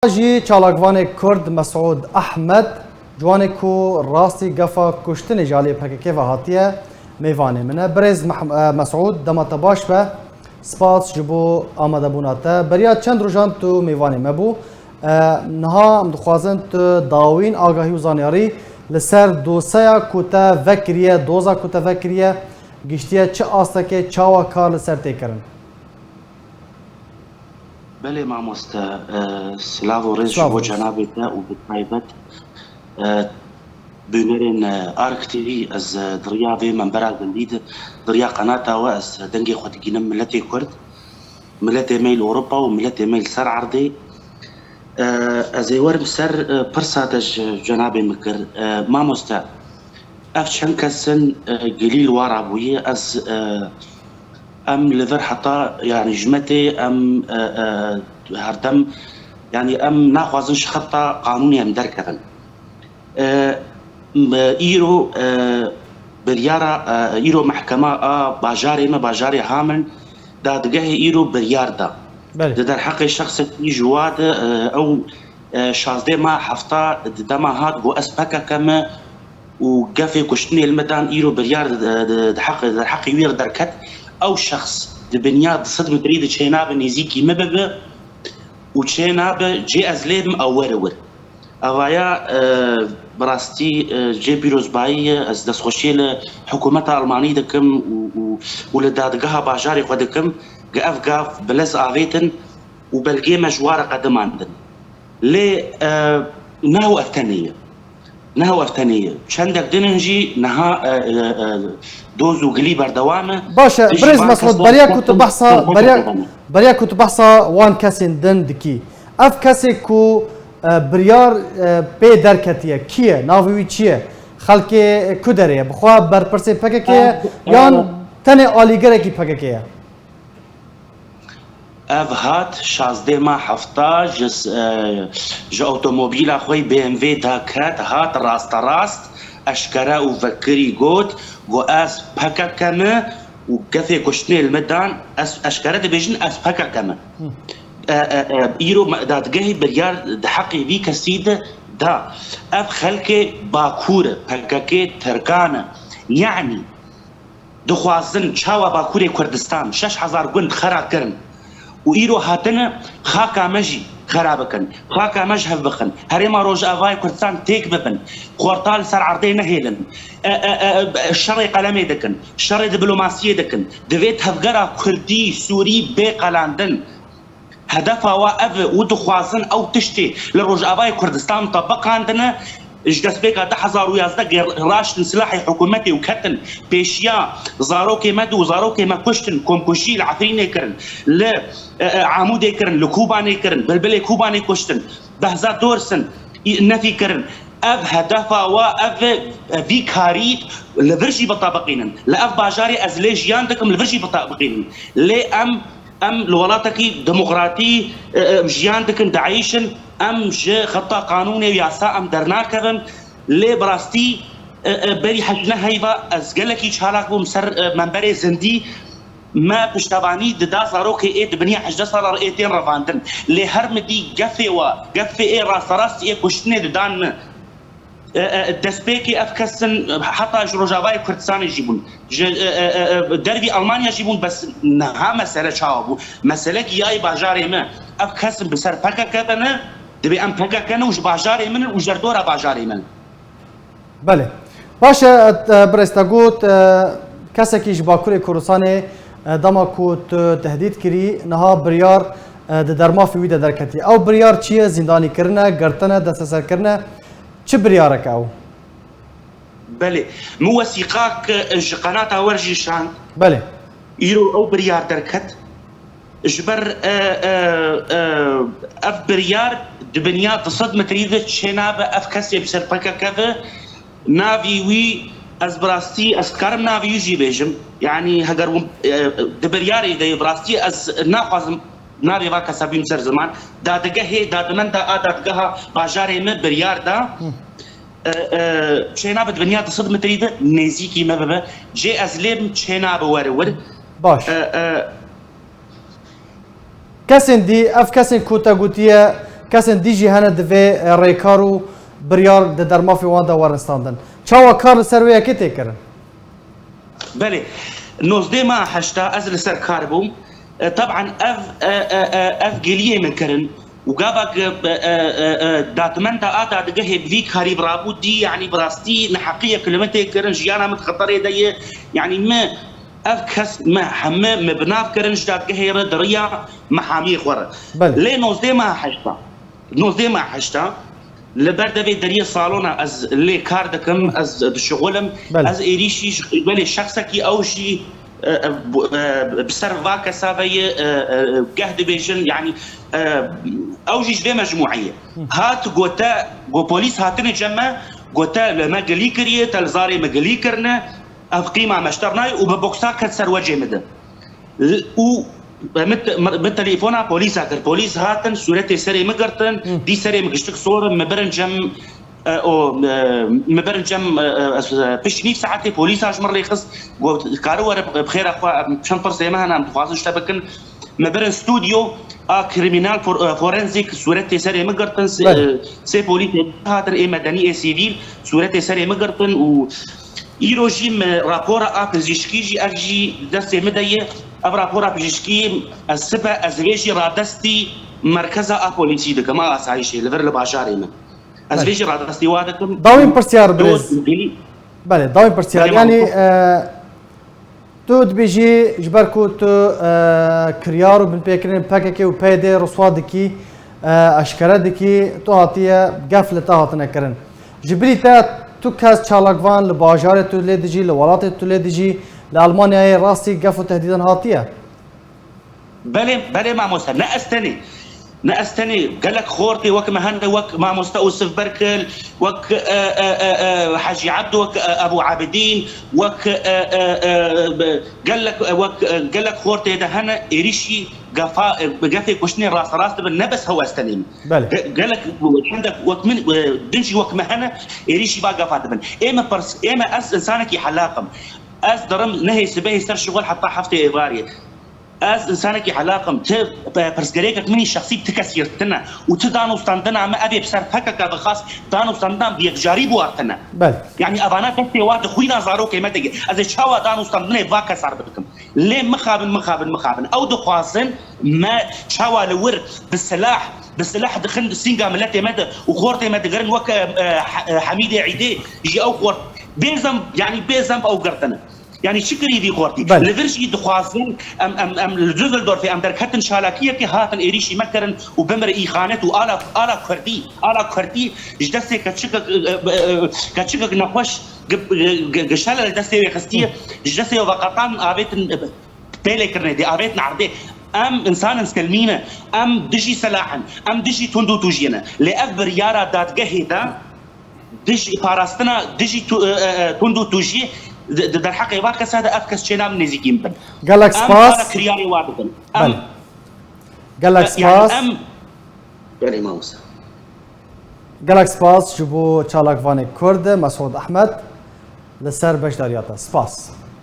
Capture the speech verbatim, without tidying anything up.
Jî çalakvanê Kurd Mesûd Ehmed, ciwanê ku rastî gefa kuştinê ji aliyê P K K ve hatiye, mêvanê min e. Birêz Meh-, e, Mesûd, dema te baş be. Spas ji bo amadebûna te. Beriya çend rojan tu mêvanê me bû. E, niha em dixwazin tu dawîn agahî û zanyarî li ser doseya ku te vekiriye, doza ku te vekiriye, giştiye çi astekê, çawa kar li ser tê kirin? Belê mamoste, e, silav û rêz ji Silav bo rêz. cenabê te û bi taybet, e, bînerên, e, Ark T V, ez, e, di riya vê membera gundî de, di riya qenata we ez dengê xwe digînim miletê Kurd, miletê me yê li Ewropa û miletê me yê li ser erdê. E, ez ê werim ser, e, pirsa te ji cenabê min kir. E, mamoste, ev çend kes in, e, gilî li wa rabûye, ez, e, em li vir heta, yanî ji me tê, em, e, e, herdem, yanî em naxwazin ji xeta qanûnê em derkevin. E, m-, îro, e, biryara, e, îro mehkema a bajarê me, bajarê Hamin, dadgehê îro biryar da. Belê. Di derheqê şexsekî ji wa de, e, ew, e, şazdeh ma hefta di dema hat got, ez P K K me û gefê kuştinê li me dan, îro biryar di, di, di heq, di derheqê wî re derket. Ew şexs di binya du sed metrî de çênabe nêzîkî me bibe û çênabe cê ez lê bim ew were wir. Evaya, e, bi rastî, e, cê pîrozbayî ye. Ez destxweşiyê li hikûmeta Almanî dikim û, û, û li dadgeha bajarê xwe dikim, ku ev gav bi lez avêtin û belgê me ji wa re qedimandin. Lê, e, ne hew ev tenê ye. Ne hew ev tenê ye. Çendek din in jî niha, e, e, e, doz û gilî berdewam e. Baş e, Dijî birêz van Mesûd, kesan beriya ku tu behsa, beriya, beriya ku tu behsa wan kesên din dikî, ev kesê ku, e, biryar, e, pê derketiye, kî ye? Navê wî çi ye? Xelkê ku derê ye? Bi xwe berpirsê P K K ye, Ev, yan ev, tenê alîgerekî P K K ye? Ev hat şazdeh ma hefta ji s-, e, ji otomobîla xwe yê B M W derket, hat rasterast, eşkere û vekirî got, got, ez P K K me û gefê kuştinê li me dan, ez eşkere dibêjin, ez P K K me. Hı. E, e, e, îro me-, dadgehê biryar di heqê vî kesî de da. Ev xelkê Bakur e, P K K Tirkan e. Yanî, dixwazin çawa Bakurê Kurdistan şeş hezar gund xera kirin û îro hatine xaka me jî xera bikin, xaka me ji hev bixin, herêma Rojavayê Kurdistan têk bibin, xorta li ser erdê nehêlin, e, e, e, e, şerê qelemê dikin, şerê diplomasiyê dikin, divê tevgera Kurdî, Sûrî bê qelandin. Hedefa wa ev e û dixwazin ew tiştê li Rojavayê Kurdistan te biqandine. Ji destpêka du hezar û yazdeh gê raştin silahê hikûmetê û ketin pêşiya zarokê me de û zarokê me kuştin, komkujî li Efrînê kirin, li, e, e, Amûdê kirin, li Kûbanê kirin, Bilbilê Kûbanê kuştin, Behza Dorsin, î, nefî kirin. Ev hedefa wa ev e, e, vî karî li vir jî bitabiqînin. Li ev bajarê ez lê jiyan dikim, li vir jî bitabiqînin. Lê em Em li welatekî demokratî, e, e, jiyan dikin, diayîşin, em ji xeta qanûnê û yasa em dernakevin. Lê bi rastî, e, e, berî hej-, ne heyva ez gelekî çalak bûm ser, e, memberê Zindî. Me piştevanî dida zarokê ê di biniya hejdeh sala re ê tên revandin. Lê her min dî gefê wa, gefê ê rasterast ê kuştinê didan min. E, e, destpêkê ev kes in, heta ji Rojavayê Kurdistanê jî bûn. Ji, e, e, e, e, dervî Almanya jî bûn, bes niha mesele çawa bû? Mesele giyayê bajarê me. Ev kes in bi ser P K K de ne, divê em P K K ne û ji bajarê min in û ji derdora bajarê min in. Belê. Baş e, e, birêz te got, e, kesekî ji Bakurê Kurdistanê, e, dema ku tu tehdît kirî, niha biryar, e, di dermafê wî de derketî. Ew biryar çi ye? Zîndanî kirine, girtine, desteser kirine? Çi biryarek e ew? Belê. Min wesîqak, e, ji qenata we re jî şand. Belê. Îro ew biryar derket. Ji ber, e, e, e, ev biryar di binya du sed metrî de çênabe ev kesê bi ser P K K ve. Navî wî, ez bi rastî, ez dikarim navî wî jî bêjim. Yanî heger hûn, e, di biryarê de yê, bi rastî ez naxwazim navê va kesa bîm ser ziman. Dadgehê, dadmenda a dadgeha bajarê me biryar da. Hı. E, e, çênabe di binya du sed metrî de nêzîkî me bibe. Cê ez lê bim çênabe were wir. Baş. E, e, Kesên dî, ev kesên ku te gotiye, Kesên dî jî hene divê, e, rêkar û biryar di dermafê wan de werin standin. Çawa kar li ser wê yekê tê kirin? Belê, nozdeh meha heşta ez li ser kar bûm. E, teban ev, e, e, e, ev geliyê min kirin û gava, e, e, e, e, dadmenda a dadgehê bi vî karî bi rabû dî, yanî bi rastî neheqiyek li min tê kirin, jiyana min di xeterê de ye. Yanî min, ev kes me heme me bi nav kirin ji dadgehê re di riya mehamiyê xwe re. Belê. Lê nozdeh meha heşta, nozdeh meha heşta, li ber devê deriyê salona ez lê kar dikim, ez dişixulim, Belê. ez êrîşî ji qîbelê şexsekî ew jî, e, e, bu-, e, bi ser va kesa ve ye, e, e, geh dibêjin, yanî, e, ew jî ji vê mecmûeyê. Hat gote, got polîs hatine cem me, gote li me gilî kiriye, te li zarê me gilî kirine, ev qîma me ji te re nayê û bi boksa ket ser wecê min de. L-, û min te-, min, min telefona polîsa kir. Polîs hatin, sûretê serê min girtin, Hı. dî serê min giştik sor in, min birin cem, e, o, e, min birin cem, e, e, ez, e, pişt nîv saetê polîsa ji min rêxist, got, "Kare were bi xêra xwe, em çend pirsê me hene, em dixwazin ji te bikin." Me birin stûdyo a kriminal for-, e, forensîk, sûretê serê min girtin, sê, Belê. e, sê polîsê hatin, ê medenî, ê sivîl, sûretê serê min girtin û îro jî me rapora a pizîşkî jî, ev jî destê min de ye. Ev rapora pizîşkî ez sibe, ez vê jî radestî merkeza a polîsî dikim, a asayîşê li vir li bajarê min. Ez Belê. vê jî radestî wa dikim. Dawîn pirsyar, Doz birêz. Belê, dawîn pirsyar. Belê, Yanî, mamoste. e, Tu dibêjî, ji ber ku tu, e, kiryar û binpêkirinên P K K û P Y D riswa dikî, e, eşkere dikî, tu hatiye gef li te hatine kirin. Ji bilî te tu kes çalakvan li bajarê tu lê dijî, li welatê tu lê dijî, li Almanyayê rastî gef û tehdîdan hatiye? Belê, belê mamoste, ne ez tenê. Ne ez tenê, gelek xortê wek me hene, wek mamoste Ûsif Berkil, wek, e, e, e, e, Hecî Ebdo, wek, e, Ebû Abidîn, wek, e, e, e, be-, gelek, e, wek, e, gelek xortê de hene, êrîşî gefa, e, gefê kuştinê rasterast dibin, ne bes hew ez tenê me. Belê. Ge-, gelek, çendek wek min, e, din jî wek me hene, êrîşî va gefa dibin. Ê me pers-, ê me ez insanekî helaq im. Ez dirim nehê sibehê ser şixul heta heftê êvarê. Ez insanekî helaq im. Ti pe-, pirsgirêkek min î şexsî bi ti kesî re tine û ti danûstandina me ev ê bi ser P K K ve xas danûstandina bi yekcarî bi war tine. Belê. Yanî evana destê wa di xwîna zarokê me de ye. Ez ê çawa danûstandinê va kesa re bikim? Lê mixabin, mixabin, mixabin. Ew dixwazin me çawa li wir bi silah, bi silah dixin sînga miletê me de û xortê me digirin wek, e, e, He-, e, Hemîdê Îdê jî ew xort. Bêzem, yanî bêzem ew girtine. Yanî çi kirî vî xortî? Belê. Li vir jî dixwazin, em, em, em li Düsseldorfê em derketin çalakiyekê hatin êrîşî me kirin û bimire îxanet û ala, ala kurdî, ala kurdî ji destê keçikek, e, e, e, keçikek nexweş gi-, gi-, gi-, gişele li destê wê xistiye, ji destê wê veqetan avêtin, e, pêlê kirine dê, avêtin erdê. Em insanin silmî ne, em dijî silah in, em dijî tund û tûjiyê ne. Lê ev biryara dadgehê de, Dijî parastina, dijî tu-, e, e, e, tund û tûjî di, di derheqê va kesa de ev kes çêna min nêzîkî min bin. Gelek Em spas. Ala kiryarê wa dikin. Em, Belê. Gelek e, yani spas. em, Belê, mamoste. Gelek spas ji bo çalakvanê Kurd, Mesûd Ehmed, li ser beşdariya te. Spas.